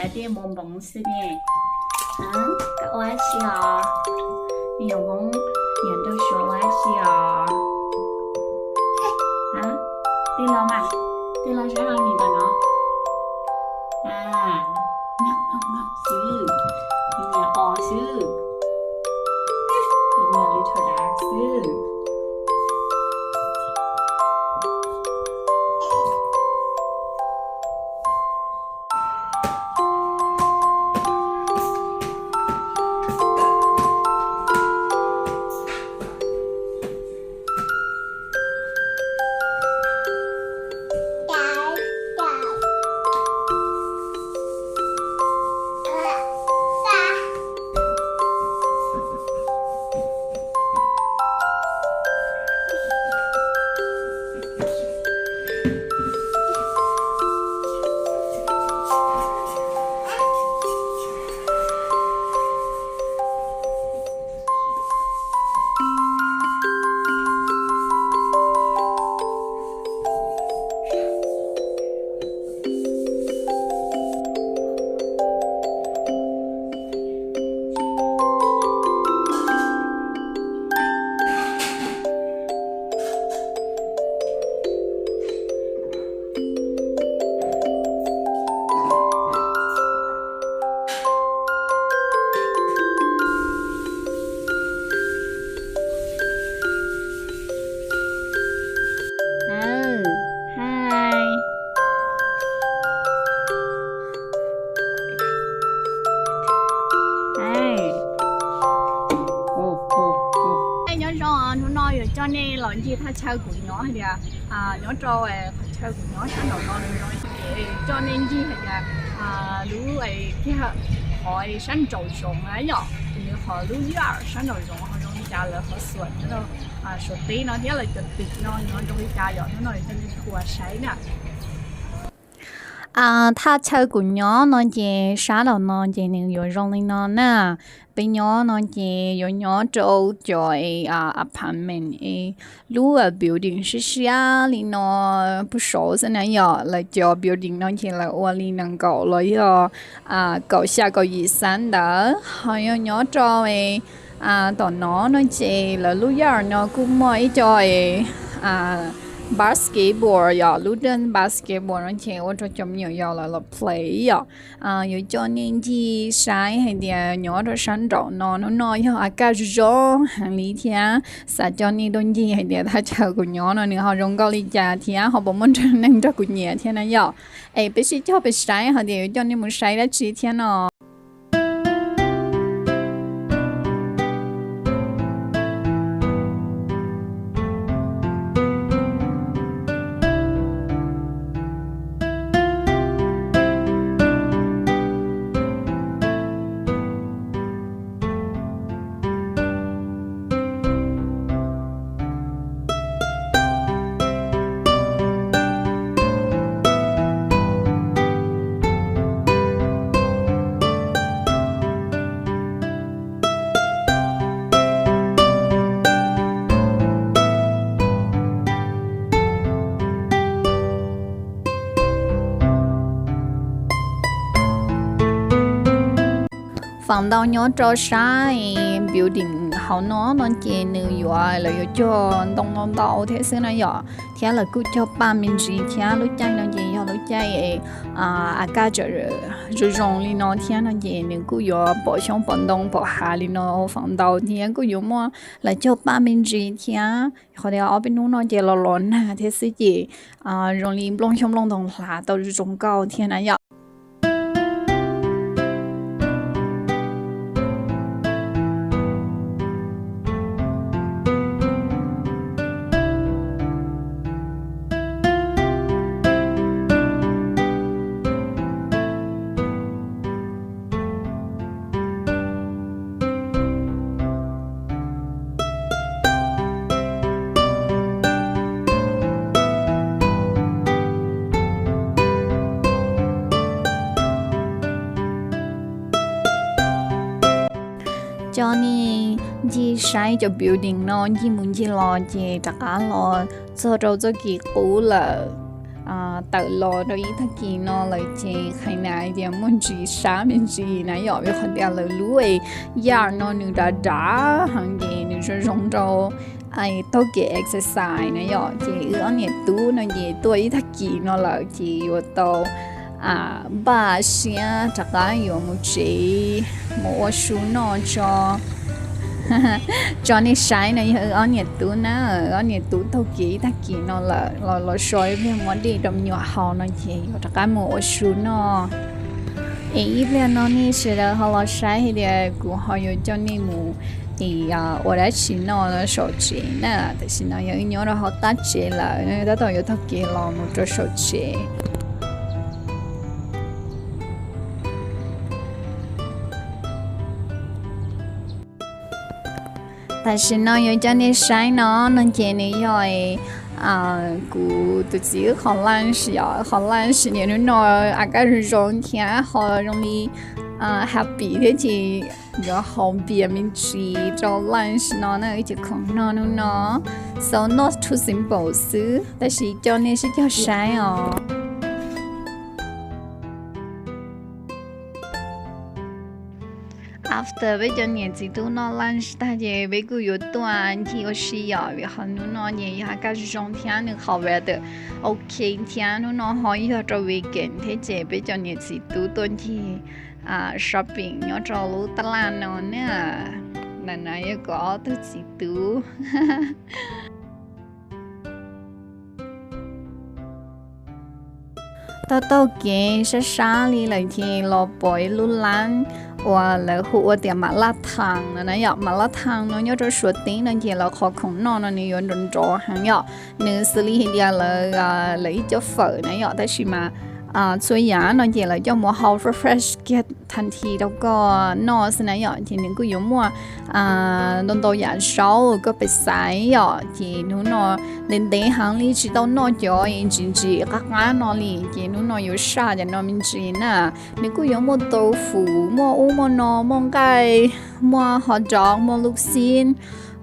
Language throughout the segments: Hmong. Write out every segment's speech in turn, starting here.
Tej mus npoov xwb ne. Koj ua dab tsi os? Nyuam Hmoob, nyuam nraug Suav ua dab tsi os? Tig los mas, tig los sab no nim ntawm no. Nyob nyob nyob xwb, nyuam os xwb, nyuam li thau dav xwb. Nyob zoo, hnub no yuav coj nej los ncig thaj chaw kuv nyob hais tias, nyob rau qhov chaw kuv nyob sab nraum no nws zoo li cas, coj nej ncig hais tias lub, qhov sab nraum zoov na yom, nws qhov lub yam sab nraum zoov ho zoo li cas, lawv qhov xuam nyob rau Suav teb no thiab lawv cov twm no nyob zoo li cas yom, hnub no yuav coj nej mus saib na. Thaj chaw kuv nyob no ces sab nraum no ces nws yuav zoo li no na. Peb nyob no ces yuav nyob rau cov apartment, lub building siab siab li no puag saud xwb na yom. Lawv cov building no ces lawv ua li nees nkaum los yog kaum xya kaum yim xab ntawd. Ho yog nyob rau tom no no ces lawv lub yard no kuj muaj ib co basketball yom, lub dej basketball no ces ua rau cov me nyuam yaus lawv los play yom. Yuav coj nej ncig saib hais tias nyob rau sab nraum no hnub no yog a kaj zoo zoo heev li thiab xav coj nej tuaj ncig hais tias thaj chaw kuv nyob no nws ho zoo nkauj li cas thiab ho puas muaj neeg nrog kuv nyiam thiab na yom. Es peb sib cog peb saib hais tias yuav coj nej mus saib dab tsi thiab no. Feem ntau nyob rau sab building hauv no no ces nws yuav, lawv yuav cog ntoo ntau ntau thiab xwb na yom, thiab lawv kuj cog paj me ntsis thiab. Lub caij no ces yog lub caij a kaj zoo zoo li no thiab no ces nws kuj yuav pom xyoob pom ntoo pom hav li no feem ntau thiab kuj yuav muaj lawv cog paj me ntsis thiab. Qhov tias ob peb hnub no ces los los nag thiab xwb ces zoo li nplooj xyoob nplooj ntoo hlav tau zoo nkauj thiab na yom. Coj nej ncig saib cov building no ncig mus ncig los ces rov qab los txog rau txoj kev qub lawm. tawm los rau ib tag kis no lawm ces qhia na tias muaj ntsis sab me ntsis na yom, vim qhov tias lawv lub yam no nws dav dav heev ces nws zoo zoo rau taug kev exercise na yom. Ces wb ob niam tub no ces tuaj ib tag kis no lawm ces yuav tau npaj siab rov qab yuav mus tsev mus ua su noj tso tso nej saib no yog wb ob niam tub na. Ob niam tub taug kev ib tag kis no lawm los los so ib pliag muab dej rau me nyuam haus no ces yuav rov qab mus ua su noj. Es ib pliag no nej sawv daws ho los saib hais tias kuv ho yuav coj nej mus es ua dab tsi noj saum tsev na. Tam sim no yog wb nyob rau hauv qab tsev lawm, tab tom yuav taug kev los mus rau saum tsev. Tam sim no yuav coj nej saib no no ces nws yog kuv tus txiv wb qhov lunch yom, qhov lunch ces hnub no a kaj zoo zoo thiab ho zoo li happy thiab ces yuav haus beer me ntsis rau lunch no na, wb cov khoom noj hnub no. So not too simple xwb tab sis coj nej sib cog saib os. After peb cov niam txiv tub noj lunch tag ces peb kuj yuav tuaj ncig ua si yom, vim qhov hnub no ces yog a kaj zoo thiab nws qhov weather ok thiab hnub no ho yog rau weekend thiab ces peb cov niam txiv tub tuaj ncig shopping nyob rau lub taj laj no na. Ntawm no yog kuv ob tug txiv tub. Taug taug kev sab sab li lawm ces los pom ib lub lab uas lawv hu ua tias Mam Laj Thaas no na yom. Mam Laj Thaas no nyob rau Suav teb no ces lawv qhov khoom noj no nws yuav nrov nrov heev yom. Nws xws li hais tias lawv, lawv ib co fawm na yom, tab sis mas txhua yam no ces lawv coj mus hau fresh fresh kiag tag nthi rau koj noj xwb na yom. Ces nws kuj yuav muaj ntau ntau yam zaub koj pes xaiv yom. Ces hnub no ntev ntev heev li tsis tau noj cov ntsim ntsim qab qab no li ces hnub no yuav saj cov no me ntsis na. Nws kuj yuav muaj tau fum, muaj ub muaj no, muaj nqaij, muaj hot dog, muaj lub xib.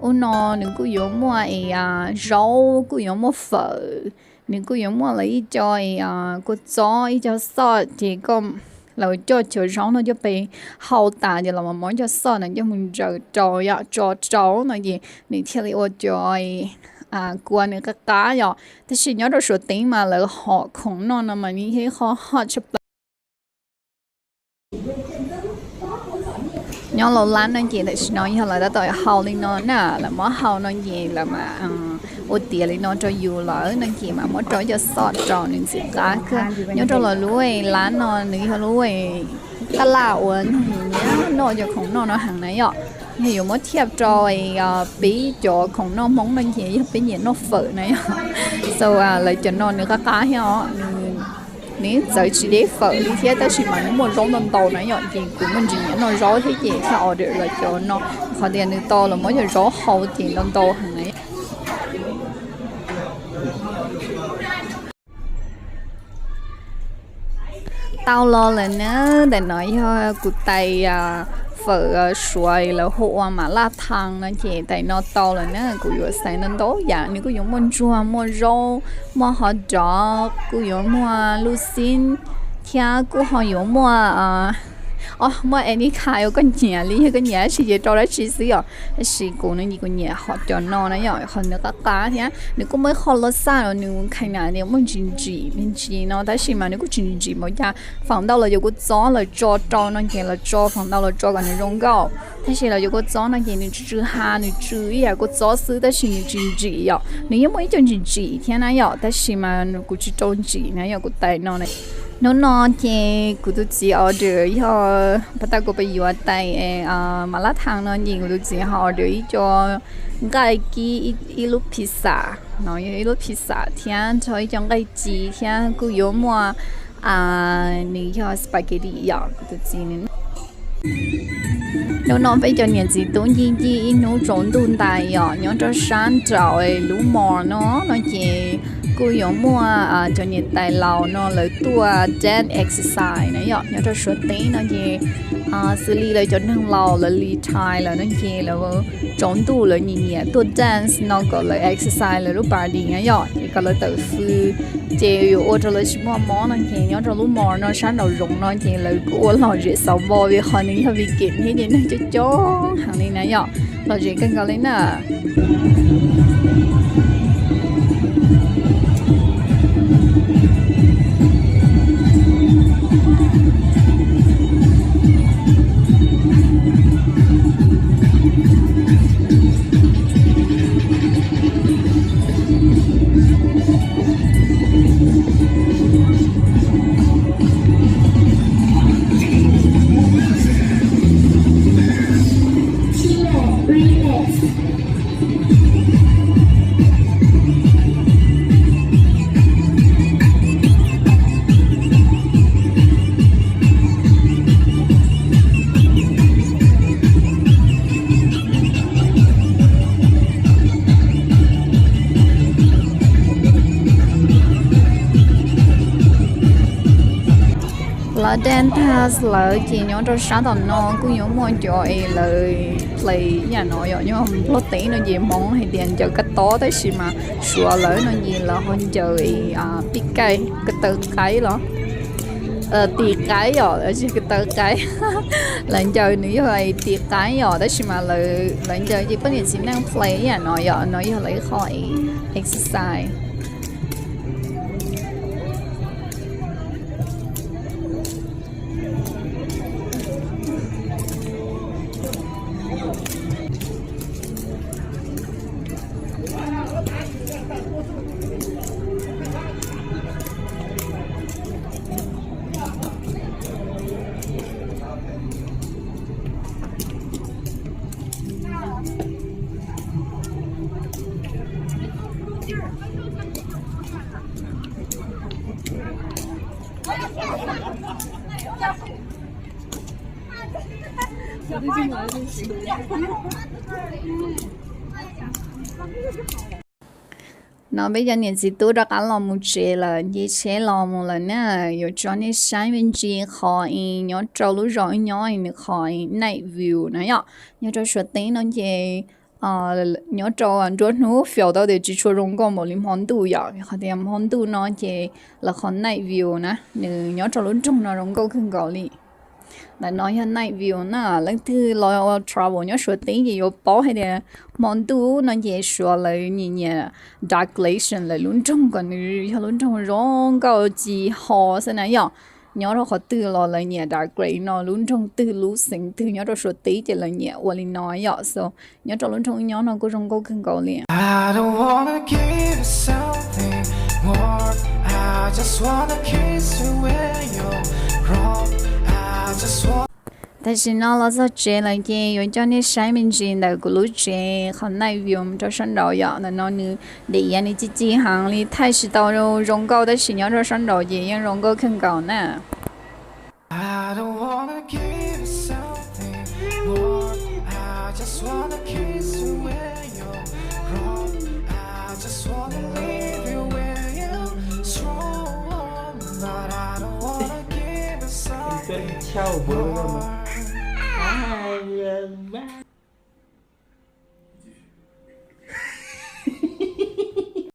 Ub no nws kuj yuav muaj es zaub, kuj yuav muaj fawm. Nws kuj yuav muaj lawv ib co kua txob, ib co xoj ces koj, lawv coj cov zaub no coj pes hau tas ces los mov coj xoj no coj mus ntsaws rau yom, tso rau no ces nws thiaj li ua cov kua nws qab qab yom. Tab sis nyob rau Suav teb mas lawv hom khoom noj no mas nws yog ib qho hot tshaj plaws. Nyob lub lab no ces tam sim no yog lawv tab tom hau li no na, lawv muab hau no ces lawv mam ua tiav li no rau yus lawm no ces mam muab rau ib co xoj rau nws ntxim qab kawg. Nyob rau lawv lub lab no nws yog lub taj laj uas nyiam noj cov khoom noj no heev na yom. Yog yuav muab thiaj rau peb cov khoom noj Hmoob no ces yog peb nyiam noj fawm na yom. So lawv cov no nws qab qab thiab os, nws txawv tsis deb fawm li thiab tab sis mas nws muaj zaub ntau ntau na yom, ces kuv muaj ntsis nyiam noj zaub thiab ces thiaj order lawv cov no, qhov tias nws tau lawv muab cov zaub hau ces ntau ntau heev na. Tau los lawm na, ntawm no yog kuv tais fawm Suav lawv hu ua Mam Laj Thaas no ces tais no tau lawm na. Kuv yuav xaiv ntau ntau yam, nws kuj yuav muaj ntsuag, muaj zaub, muaj hot dog, kuj yuav muaj lub xib, thiab kuj ho yuav muaj, o, muaj any kind uas koj nyiam li, yog koj nyiam dab tsi ces rau dab tsi xwb yom. Tab sis kuv no ces kuv nyiam hom cov no na yom, qhov nws qab qab thiab nws kuj muaj ib qho los xaj los nws khai na tias muaj ntsim ntsim me ntsis no tab sis mas nws kuj tsis ntsim npaum cas. Feem ntau los cov kua txob lawv tso rau no ces lawv tso feem ntau los tso kom nws zoo nkauj, tab sis los cov kua txob no ces nws tsw tsw ha, nws tsw ib yam kua txob xwb tab sis nws tsis ntsim yom. Nws yeej muaj ib co ntsim ntsim thiab na yom, tab sis mas kuv tsis rau ntsim na yom, kuv tais no na. Hnub no ces kuv tus txiv order yog pas tas kuv pab yuav tais Mam Laj Thaas no ces kuv tus txiv ho order ib co nqaij kib ib lub pizza no, yog ib lub pizza thiab nrog ib co nqaij ci thiab kuj yuav muaj nws yog spaghetti yom, kuv tus txiv nws. Hnub no peb cov niam txiv tub ncig ncig ib hnub tsaus ntuj ntais yom, nyob rau sab nraum lub mall no, no ces kuj yuav muaj cov niam tais laus no lawv tuaj dance exercise na yom. Nyob rau Suav teb no ces xws li lawv cov neeg laus lawv retire lawm no ces lawv tsaus ntuj lawv nyiam nyiam tuaj dance no kom lawv exercise lawv lub body na yom, ces kom lawv tawm fws, ces yuav ua rau lawv tsis muaj mob no ces nyob rau lub mall no sab nraum zoov no ces lawv kuj ua lom zem xauv npo vim qhov nws yog weekend thiab ces neeg coob coob heev li na yom, lom zem kawg nkaus li na. Lawv dance tag lawm ces nyob rau sab tom no kuj yuav muaj cov es lawv play ib yam no yom, nyob Nplog teb no ces Hmoob hais tias ncaws kab tob tab sis mas Suav lawv no ces lawv ho ncaws pib kaij ko taw qaib los tis qaib yom, lawv tsis ko taw qaib. Lawv ncaws nws yog tis qaib yom, tab sis mas lawv ncaws ces poj niam txiv neej play ib yam no yom, no yog lawv ib qho exercise. No peb cov niam txiv tub rov qab los mus tsev lawm, nce tsheb los mus lawm na. Yuav tso nej saib me ntsis qhov es nyob rau lub zos wb nyob es nws qhov night view na yom. Nyob rau Suav teb no ces nyob rau nruab hnub feem tau tias tsis tshua zoo nkauj npaum li hmo ntuj yom, qhov tias hmo ntuj no ces lawv qhov night view na nws nyob rau lub nroog no zoo nkauj kawg nkaus li. Ntawm no yog night view na, leej twg los travel nyob Suav teb ces yuav paub hais tias hmo ntuj no ces Suav lawv nyiam nyiam decoration lawv lub nroog kom nws yog lub nroog zoo nkauj ci ho xwb na yom. Nyob rau qhov twg los lawv nyiam decorate no, lub nroog twg lub xeev twg nyob rau Suav teb ces lawv nyiam ua li no yom. So nyob rau lub nroog nyob no kuj zoo nkauj kawg nkaus li. Tam sim no los txog tsev lawm ces yuav coj nej saib me ntsis ntawm kuv lub tsev qhov night view rau sab nraud yom. Ntawm no nws daim iav nws ci ci heev li, thaij tsis tau zoo nkauj tab sis nyob rau sab nraud ces yeej zoo nkauj kawg nkaus na.